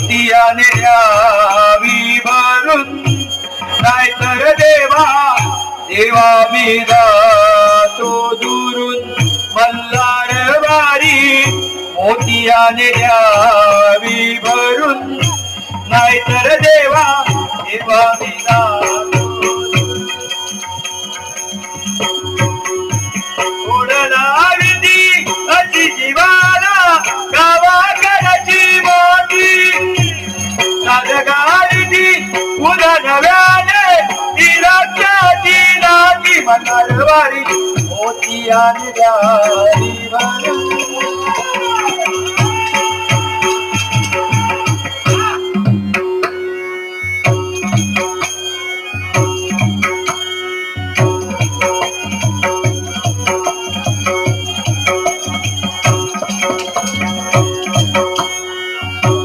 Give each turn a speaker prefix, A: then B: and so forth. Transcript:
A: मोतियाने द्यावी भरून, नाहीतर देवा देवा मी जातो दुरून. मल्हार वारी मोतियाने द्यावी भरून, नाहीतर देवा देवा मी जातो. ओढला विधी अशी जीवाला, गावाकडची मोठी साधगाविधी पुन्हा नव्याने तिरक्याची नाती. मल्हार वारी मोतियाने द्यावी भरून.